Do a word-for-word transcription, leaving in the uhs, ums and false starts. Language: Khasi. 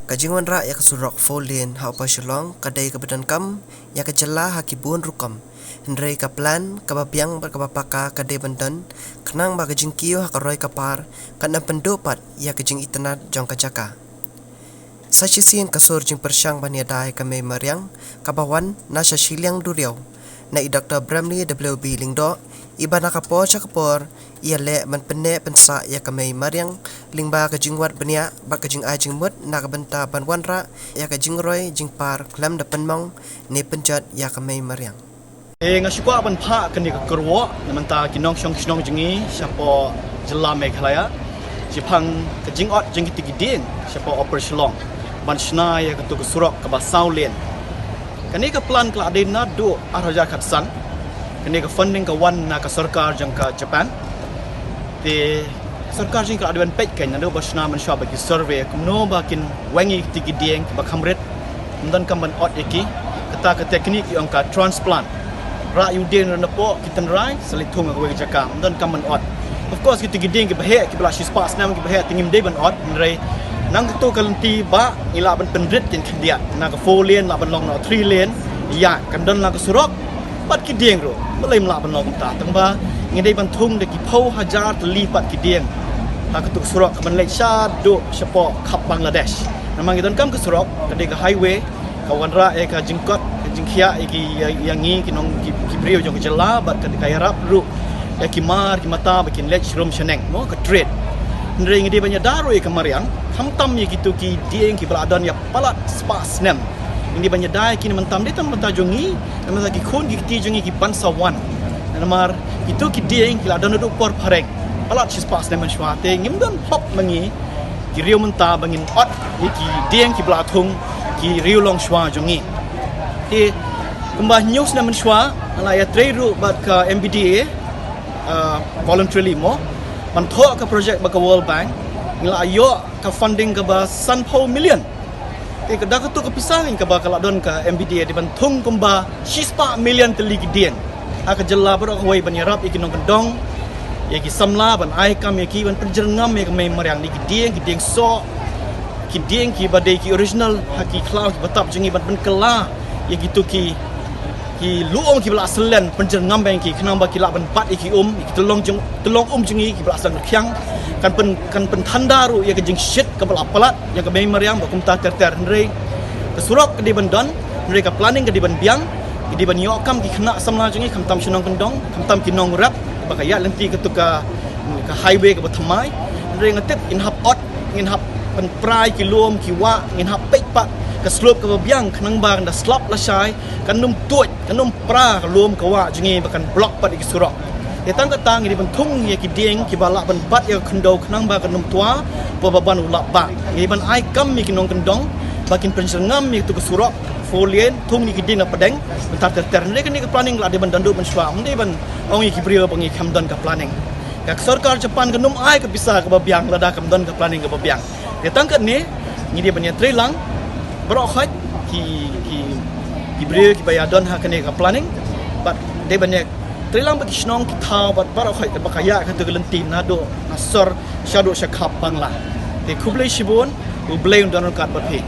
Ka jingwanrah ïa ka surok four lane ha Upper Shillong ka dei kaba donkam ïa ka jylla ha ki bun rukom. Hynrei ka plan kaba biang bad kaba paka ka dei ban don, khnang ba ka jingkiew ha ka roi ka par kan ym pynduh pat ïa ka jingitynnad jong ka jaka. Sa shisien ka sur jingpyrshang ban ïada ïa ka mei mariang kaba wan na sha shiliang duriaw na i Doctor Bramley W B Lyngdoh, iba na ka por sha ka por i ïaleh ban pynneh pynsah ïa ka mei mariang lyngba ka jingwad bniah bad ka jingai jingmut na ka bynta ban wanrah ïa ka jingroi jingpar khlem da pynmong ne pynjot ïa ka mei mariang. Eh, nga shu kwah ban phah kane ka kyrwoh na bynta ki nongshong shnong jong ngi shapoh jylla Meghalaya, shaphang ka jingot jong kita ki dieng shapoh Upper Shillong ban shna ïa katu ka surok kaba saw lane. Kane ka plan ka la dei naduh ar hajar khatsan. Kane ka funding ka wan na ka sorkar jong ka Japan. Te sorkar jong ngi ka la dei ban peit kein naduh ba shna mynshuwa bad ki survey kumno ba kin weng ïa kita ki dieng kiba kham rit. Ym donkam ban ot ïa ki. Kata ka technique ki ong ka transplant. Rah ïa u dieng napoh, ki tynrai, sa leit thung ha kawei ka jaka. Ym donkam ban ot. Of course kita ki dieng kiba heh, kiba la shispah snem kiba heh, te ngim dei ban ot. Hynrei na kato ka lynti ba ngi lah ban pynrit kein khyndiat. Na ka four lane lah ban long na three lane. Ïa, kan don la ka surok bad ki dieng ruh. Balei ym lah ban long kumta? Tang ba ngi dei ban thung da ki phew hajar tylli pat ki dieng ha katu ka surok kaban leit shaduh shapoh khap Bangladesh. Namar ngi donkam ka surok, ka dei ka highway, ka wanrah ïa ka jingkot ka jingkhiah ïa ki, ïa, ïa ngi ki nong, ki, ki briew jong ka jylla, bad ka dei ka ïarap ruh ïa ki mar ki mata ba kin leit sharum shaneng, mo, ka trade. Hynrei ngi dei ban ïada ruh ïa ka mariang, khamtam ïa kitu ki dieng kiba la don ïa palat spah snem. Ngi dei ban ïada ïa ki na bynta, ym dei tang na bynta jong ngi, na bynta ki khun ki kti jong ngi kiban sa wan. Namar kitu ki dieng ki la don naduh por phareng, palat shispah snem mynshuwa, te ngim don hok ma ngi ki riew mynta ba ngin ot ïa ki dieng kiba la thung ki riew longshuwa jong ngi. Te kumba hynñiew snem mynshuwa nga la ïatrei ruh bad ka M B D A, uh, voluntarily, mo, ban thoh ka project bad ka World Bank. Ngi la ïoh ka funding kaba sanphew million. Te ka da katu ka pisa ngin kaba ka la don ka M B D A dei ban thung kumba shispah million tylli ki dieng ha ka jylla baroh kawei ban ïarap ïa ki nongkyndong, ïa ki samla, ban ai kam ïa ki, ban pynjyrngam ïa ka mei mariang, ne ki dieng, ki dieng soh, ki dieng kiba dei ki original ha ki khlaw kiba tap jong ngi, ban pynkylla ïa kitu ki, ki lum kiba la syllen, pynjyrngam ïa ki khnang ba ki lah ban bat ïa ki um, ïa ki tyllong jong, tyllong um jong ngi kiba la sdang rkhiang. Kan pyn, kan pynthanda ruh ïa ka jingshit kaba la palat ïa ka mei mariang bad kumta ter ter. Hynrei ka surok ka dei ban don, hynrei ka planning ka dei ban biang. Ka dei ban ïoh kam ki khynnah samla jong ngi, khamtam shnong kyndong, khamtam ki nongrep, ba ka ïaid lynti katu ka, ka highway kaba thymmai. Hynrei nga tip ngin hap ot, ngin hap pynpra ïa ki lum ki wah, ngin hap peit pat ka slope kaba biang khnang ba kan da slap lashai, kan ym tuid, kan ym pra ka lum ka wah jong ngi ba kan block pat ïa ki surok. Te tang kata ngi dei ban thung ïa ki dieng kiba lah ban bat ïa ka khyndew khnang ba kan ym twa, ba ban u lah ba. Ngi dei ban ai kam ïa ki nongkyndong ba kin pynjyrngam ïa katu ka surok four lane, thung ïa ki dieng na pdeng, ban tar ter ter. Hynrei kane ka planning la dei ban don duh mynshuwa, ym dei ban ong ïa ki briew ba ngi kam don ka planning. Ka sorkar Japan kan ym ai ka pisa kaba biang lada kam don ka planning kaba biang. Te tang katne ngi dei ban ïatreilang baroh khoit ki, ki, ki briew kiba ïadon ha kane ka planning, bad dei ban ïatreilang bad ki shnong ki thaw bad baroh khoit kaba ka ïa katu ka lynti naduh na sor shaduh sha khap Bangla. Te khublei shibun, U Blei un don ryngkat bad phi.